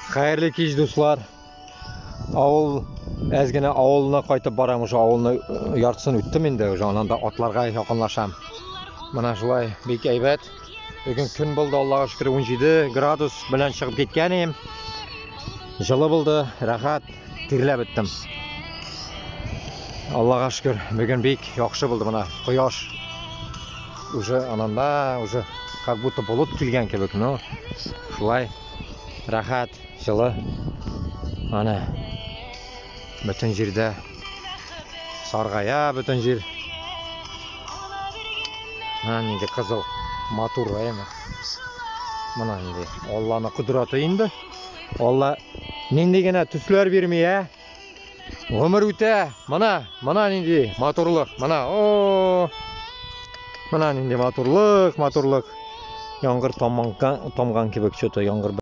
Хәерле кич, дуслар. Авыл әз генә авылына кайтып барам, уже авылны яртысын үттем инде, уже аннан да атларга якынлашам. Менә шулай бик әйбәт. Бүген көн булды, Аллага шөкер, 17 градус белән чыгып киткән идем. Җылы булды, рәхәт, тирләп беттем. Аллага шөкер, бүген бик яхшы булды менә. Кояш уже ананда, уже как будто болыт килгән кебек, но шулай рәхәт, җылы. Ана бөтен җирдә саргая бөтен җир. Менә нинди кызыл, матур, әйме. Менә нинди Алланың кодрәте инде. Алла нинди генә төсләр бирми, ә? Гомер үтә. Менә, менә нинди матурлык. Менә, о! Менә нинди матурлык, матурлык. Яңгыр тамган, тамган кебек что-то яңгыр.